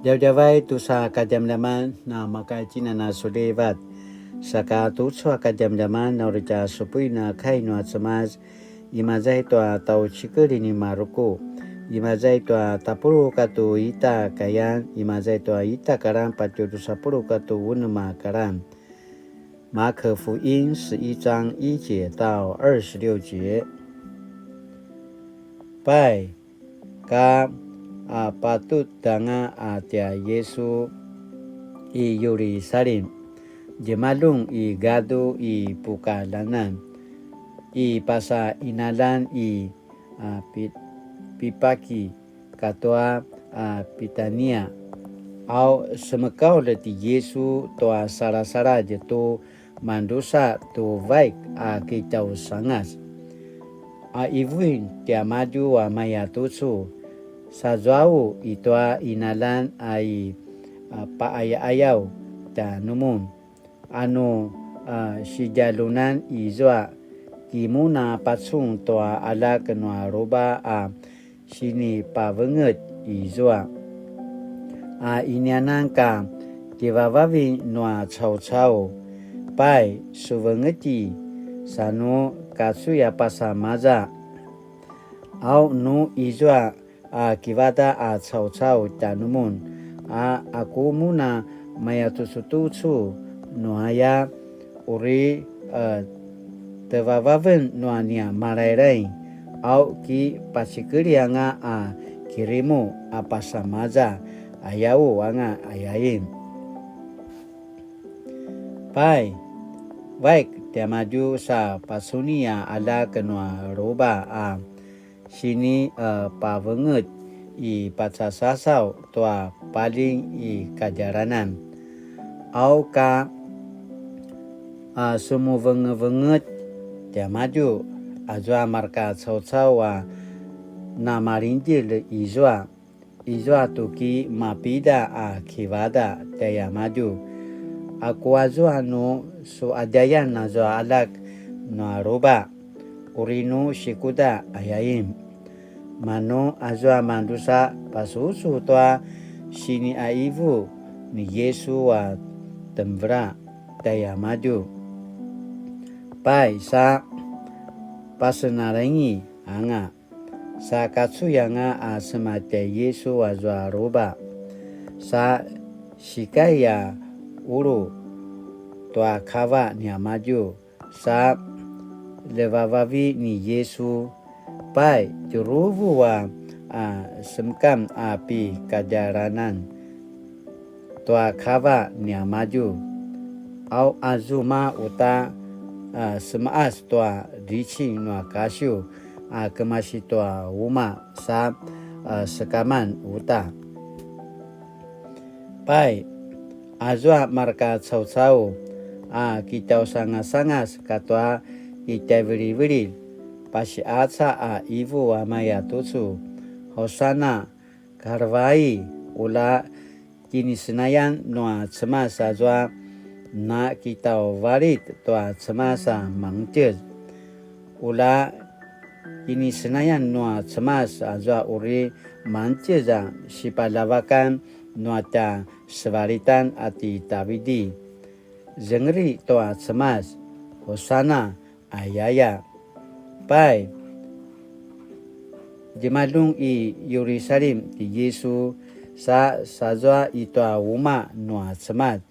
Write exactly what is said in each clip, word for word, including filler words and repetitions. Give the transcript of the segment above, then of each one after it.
Djavadjavay tusa kadjamadjaman na makaitjinan a sulivat. Saka tucu a kadjamadjaman na uri tja supuin a kai nua Cemas, imaza i tua tjaucikel ni Maruku, imaza i tua tapuluq katua ita kayan, imaza i tua ita karan patje drusa puluq katua unem a karan. 马可福音十一章一节到二十六节。Pai, ka, a, patut anga a tja Yesu i Yerusalim, djemaljun i gadu i Pukalanan, i pasa inalan i, a, Pi-, Pipaki katua, a, Pitania. Au semekaulj ti Yesu tua salasaladj tu madrusa tu vaik a kitjausangas. A ivuin tiamadju a mayatucu, sazuau i tua inalan a i, a, paayaayaw tjanumun, anu, a, sidjaljunan izua, ki mun a pacun tua aljak nua ruba a sinipavengetj izua. A inianan ka kivavavin nua caucau, pai, suvengetji, sa nu kacuy a pasa maza. Au nu izua a kivadaq a caucau tjanumun, a aku mun a mayatucutucu nuaya, uri, e, tevavaven nua nia Malailai, au ki pacikeli anga a kirimu a pasa maza, ayau anga ayain. Pai, vaik tiamadju sa pacuni a aljak nua ruba a sini, e, pavengetj i pacasasaw tua paljing i kadjalanan. Au ka, a, semuvengevengetj tiamadju, azua marka caucau a namaljingdjelj izua, izua tu ki mapida a kivadaq tjaiamadju. Aku azua nu suadjayan azua aljak nua ruba, uri nu sikuda ayain. Manu azua madrusa pasusu tua siniaivu ni Yesu a temvela tjaiamadju. Pai sa pasenalengi anga, sa kacuy anga a sema tjai Yesu azua ruba, sa sikai a ulu tua kava niamadju, sa ljevavavi ni Yesu, pai, tjuruvu a, a, semkam a pi kadjalanan tua kava niamadju. Au a zuma uta, a, semaas tua djicing nua kasiw a kemasi tua uma sa, a, sekaman uta. Pai, azua marka caucau a kitjausangasangas katua kitjaivilivililj, pasiaca a ivu a mayatucu, Hosana, kalevai, ula kinisenayan nua Cemas azua na kitjauvalit tua Cemas a mangtjez. Ula kinisenayan nua Cemas azua uri mangtjez a sipaljavakan nua tja sevalitan a ti Tavidi. Zengeli tua Cemas, Hosana, ayaya. Pai, djemaljun i Yerusalim ti Yesu, sa sazua i tua uma nua Cemas,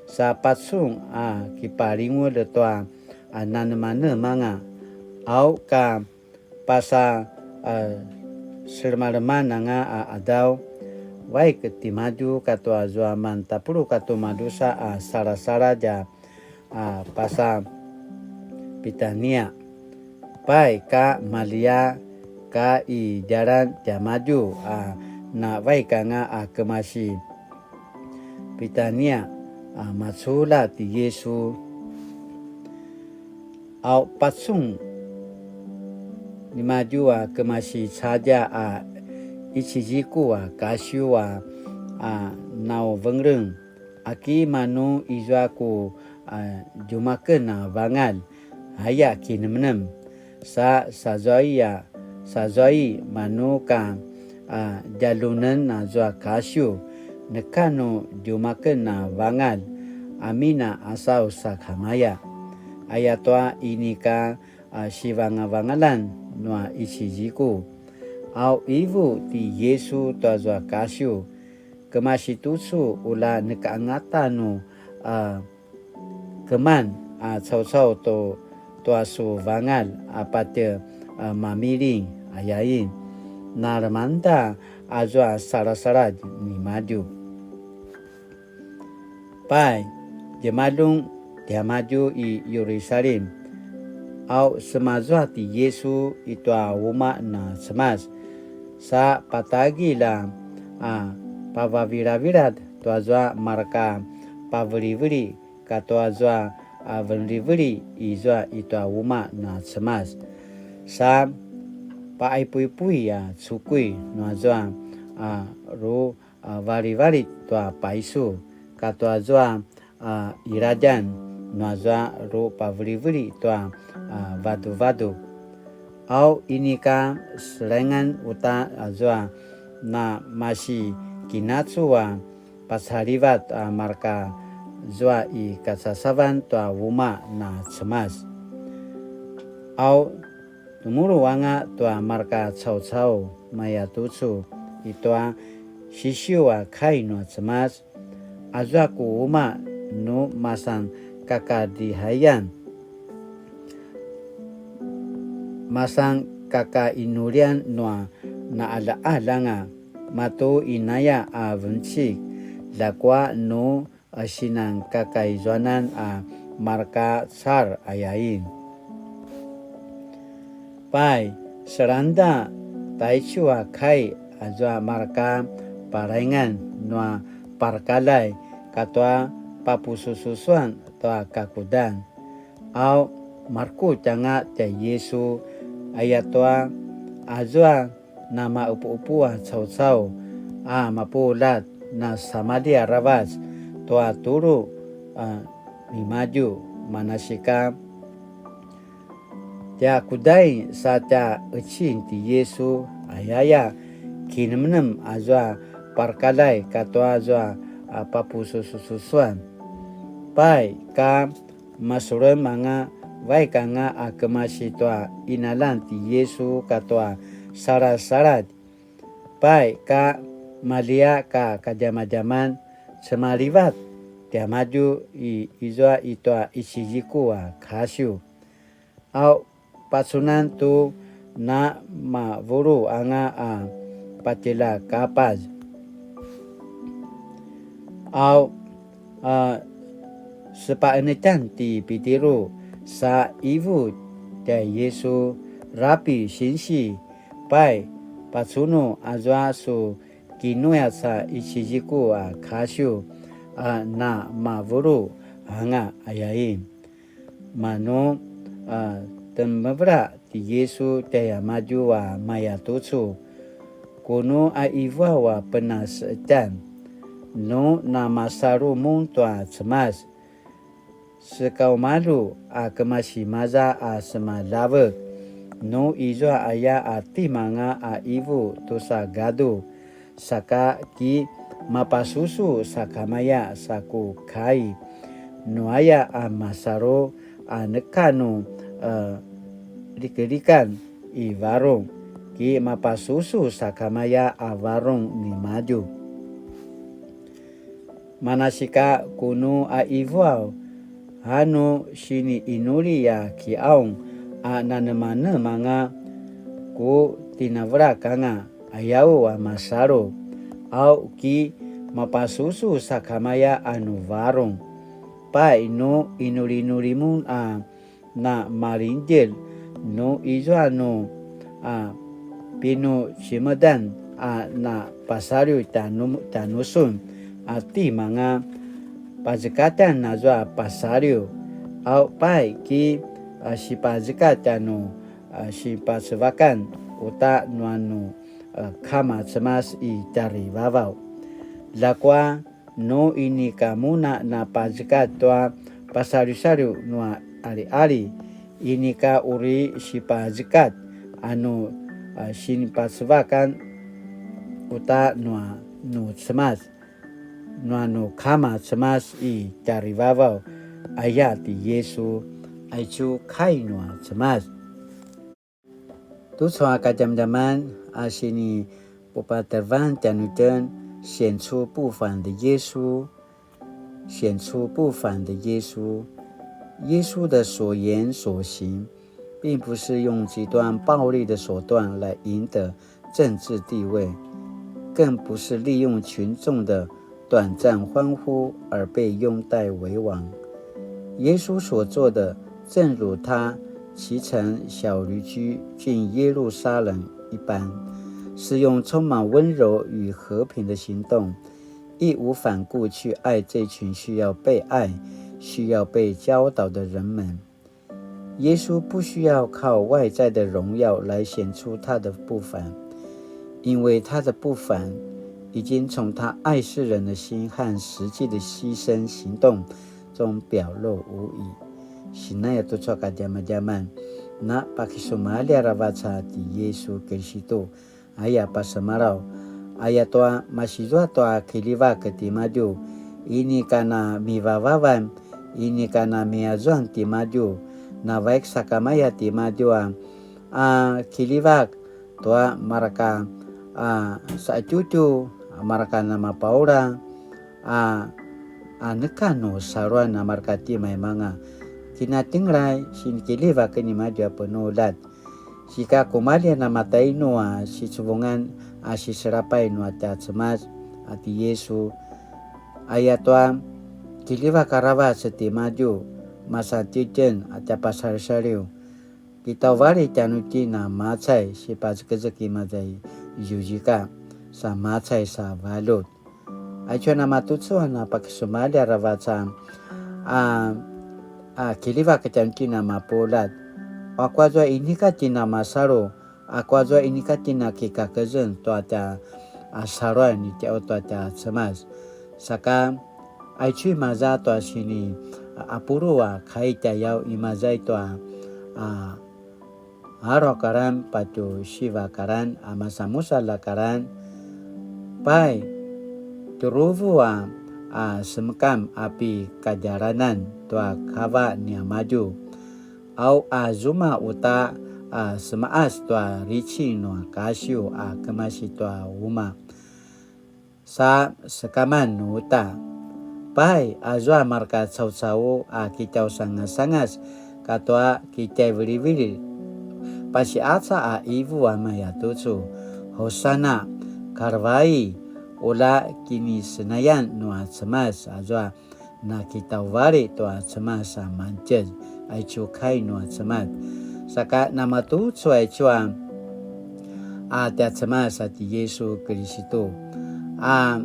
sa pacun a kipalingulj tua a nanemanemanga, au ka pasa, a, selemaleman anga a adaw, vaik timadju katua zua man tapuluq katua madrusa a salasaladj a, a, pasa Pitania. Pai ka Malia ka i djalan tiamadju a na vaik anga a kemasi Pitania, a, maculja ti Yesu. Au pacun nimadju a kemasi cadja a iciziku a kasiw a, a, nauvengreng, aki manu izua ku, a, djumaken a vangalj, aya kinemnem. Sa sazua i a, sazua i manu ka, a, djaljunen azua kasiw, neka nu djumaken a vangalj, amin a asaw sakamaya. Ayatua inika a sivangavangalan nua isiziku. Au ivu ti Yesu tuazua kasiw, kemasi tucu ula neka angata nu a keman a caucau tu tua su vangalj a patje a mamiling ayain. Na lemangda azua salasaladj nimadju. Pai, djemaljun tiamadju i Yerusalim. Au semazua ti Yesu i tua umaq na Cemas. Sa patagilj a, a pavavilavilad tuazua marka paveliveli katua zua a venliveli izua i tua umaq na Cemas. Sa paipuipui a cukui nuazua a ru a valivalit tua paisu, katua zua a iladjan nuazua ru paveliveli tua a vaduvadu. Au inika selengan uta azua na masi kinacu a pacalivat a marka zua i kacasavan tua umaq na Cemas. Au temulu anga tua marka caucau mayatucu i tua sisiu a kai nua Cemas, azua ku umaq nu masan kakadihayan, masan kakainulian nua naalaalanga, matu inaya a vencik, ljakua nu a sinan kakaizuanan a marka car ayain. Pai, selangda taicu a kai azua marka palaingan nua parkalay katua papusususuan tua kakudan. Au markutj anga tjai Yesu, ayatua azua namaqepuqepu a caucau a mapuljat na samalji aravac tua tulu a nimadju, manasika tjakudain sa tja qecin ti Yesu, ayaya kinemnem azua parkalay katua zua a papusususuan. Pai ka masulem anga vaik anga a kemasi tua inalan ti Yesu katua salasaladj. Pai ka malia ka kadjamadjaman cemalivat tiamadju i izua i tua isiziku a kasiw. Au pacunan tu na mavulu anga a patjela kapaz. Au a sepaenetjan ti Pitiru sa ivu tjai Yesu, Rapi sinsi, pai pacunu azua su kinuyac a isiziku a kasiw a na mavulu anga ayain. Manu a temevela ti Yesu tjaiamadju a mayatucu, kunu a ivuaw a penaseqetjan, nu namasalu mun tua Cemas, sekaumalu a kemasi maza a semalavek, nu izua aya a timanga a ivu tusa gadu, saka ki mapasusu sakamaya sa ku kai, nuaya a masalu a neka nu a likelikan i varung, ki mapasusu sakamaya a varung nimadju. Manasika kunu a ivuaw, anu siniinuli a kiaung a nanemanemanga, ku tinavelak anga, ayaw a masalu, au ki mapasusu sakamaya a nu varung. Pai nu inulinuli mun a na malingdjilj, nu izua nu a pinucimedan a na pasaliw tjanu-, tjanusun a timanga pazekatan azua pasaliw, au pai ki a sipazekat tjanu a sipacevakan uta nua nu a Kama Cemas i tjarivavaw. Ljakua nu inika mun a na pazekatj tua pasaliwsaliw nua aliali, inika uri sipazekatj a nu a sinipacevakan uta nua nu Cemas. nua nu kama Cemas i tjarivavaw, aya ti Yisu. Aicu kai nua Cemas. Tucu a kadjamadjaman a sini pupatarevan tjanuitjen, 顯出不凡的耶穌，顯出不凡的耶穌。耶稣的所言所行，并不是用极端暴力的手段来赢得政治地位，更不是利用群众的短暂欢呼而被拥戴为王。耶稣所做的，正如他骑乘小驴驹进耶路撒冷一般，是用充满温柔与和平的行动，义无反顾去爱这群需要被爱、需要被教导的人们。耶稣不需要靠外在的荣耀来显出他的不凡，因为他的不凡已经从他爱世人的心和实际的牺牲行动中表露无遗。Sinaya tucu a kadjamadjaman, na pakisumalji aravac a ti Yisu Kiristu, aya pasemalaw, aya tua masizua tua kiljivak timadju, inika na mivavavan, inika na miyazuan timadju, na vaik sakamaya timadju a, a kiljivak tua marka a sa'etjutju, marka namapaula, a, a neka nu saluan a marka timaimanga. Kinatjengelay, sinikiljivak nimadju a penuljat. Sika kumalji a namatainu a sicuvungan a siselapay nua tja Cemas a ti Yisu. Ayatua kiljivak aravac timadju, masan titjen a tja pasalisaliw. Kitauvalit tjanuitjen a macay sipazekezek imaza i zuzika, sa macay sa valjut. Aicu a namatucu a napakisumalji aravac a, a, a kiljivak tjanuitjen a mapuljat. Aku azua inika tjen a masalu, aku azua inika tjen a kikakezeng tua tja, a, saluan ni tjau tua tja Cemas. Saka, aicu imaza tua sini, a, apulu a kai tjayau imaza i tua, a, aru a karan patje siva karan a masanmusalj a karan. Pai, tjuruvu a, a semekam a pikadjalanan tua kava niamadju. Au a zuma uta a sema'as tua ricing nua kasiw a kemasi tua uma. Sa sekaman uta. Pai, azua marka caucau a kitjausangasangas katua kitjaivilivililj. Pasi'aca a ivu a mayatucu. Hosana, kalevai, ula kinisenayan nua Cemas azua na kitauvalit tua Cemas a mangtjez, aicu kai nua Cemas. Saka namatucu aicu a, a tja Cemas a ti Yisu Kiristu. A,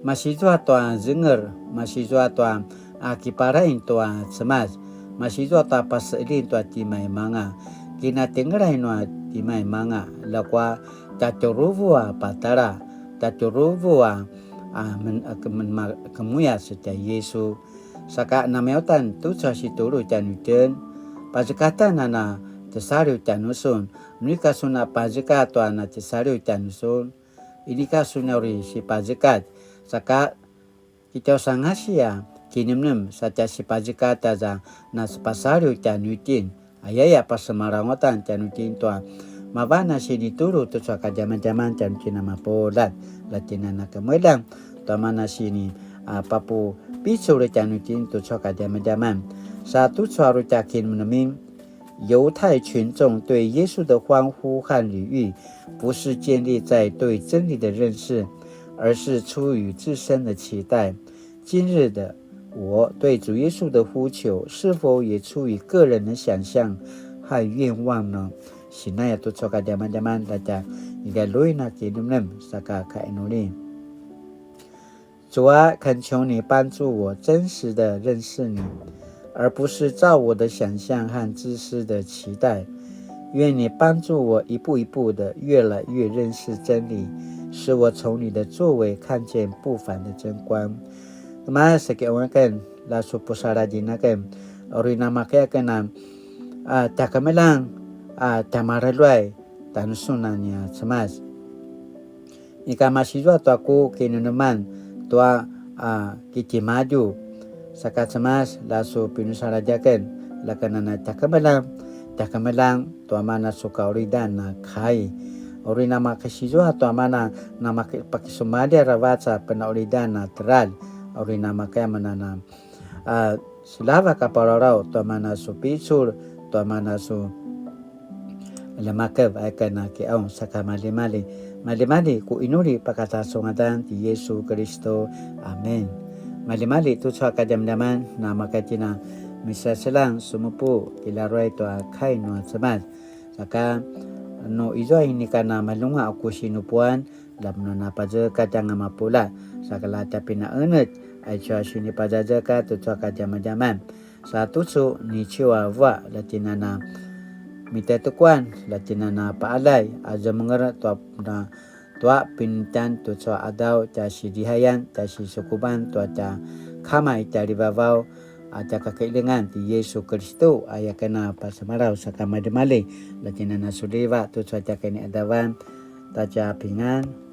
masizua tua zenger, masizua tua, a, kiparain tua Cemas, masizua tua pase'elin tua timaimanga, kinatjengelay nua timaimanga, ljakua tjatjuruvu a patjara, tjatjuruvu a, a, men-, a, kemen-, ma-, kemuyas tja Yisu. Saka namaya uta tucu a situlu tjanuitjen, pazekatan a na tjesaliw tjanusun, nu inika sun a pazekat tua na tjesaliw tjanusun, inika sun a uri sipazekat, saka kitjausangasi a kinemnem sa tja sipazekat aza na sepasaliw tjanuitjen. Ayaya pasemalangutan tjanuitjen tua mavan a sinitulu tucu a kadjamadjaman tjanuitjen a mapuljat, la tjen a na kemeljang tua mana sini, a, papupicul tjanuitjen tucu a kadjamadjaman. Sa tucu a uri tja kinemnemin, 犹太群众对耶稣的欢呼和礼遇，不是建立在对真理的认识，而是出于自身的期待。今日的我对主耶稣的呼求，是否也出于个人的想象和愿望呢？Sinaya tucu a kadjamadjaman, tja ika luin a kinemnem, saka kainuli. 主啊，恳求你帮助我真实的认识你，而不是照我的想象和自私的期待。愿你帮助我一步一步的越来越认识真理，使我从你的作为看见不凡的真光。Kemasi kiqaung aken, la su pusaladjin aken, uri namakaya aken a, a, tja kemeljang, a, tja mareljuay, tjanusun a nia Cemas. Ika masizua tua ku kinemeneman, tua a kitimadju. Saka Cemas, la su pinusaladjaken, la ken a na tjakemeljang, tjakemeljang tua mana su kaqulidan a kai. Uri namakasizua tua mana namaki-, pakisumalji aravac a penaqulidan a teljar. Uri namakaya mana na a seljavak a palalaut tua mana su picul, tua mana su ljemakev, aya ken a kiqaung. Saka maljimalji, maljimalji ku inuli pakata su ngadan ti Yesu Kelisto. Amen. Maljimalji tucu a kadjamadjaman, namakaya itjen a misaseljang sumupu kilaruay tua kai nua Cemas. Saka nu izua inika na malunga a ku sinupuan, la mun a na pazekatj anga mapuljat, saka la tja pinaqenetj, aicu a sinipazazekatj tucu a kadjamadjaman. Sa tucu niciu a vua, la itjen a na mitatukuan, la itjen a na paqaljay a zemenger tua na tua pinitjan tucu a qadaw tja sidihayan, tja sisukuban tua tja Kama i tjalivavaw, a tja kakailingan ti Yesu Kelisto, aya ken a pasemalaw. Saka maljimalji, la itjen a na suliva tucu a tja kiniqadavan, ta tja pingan.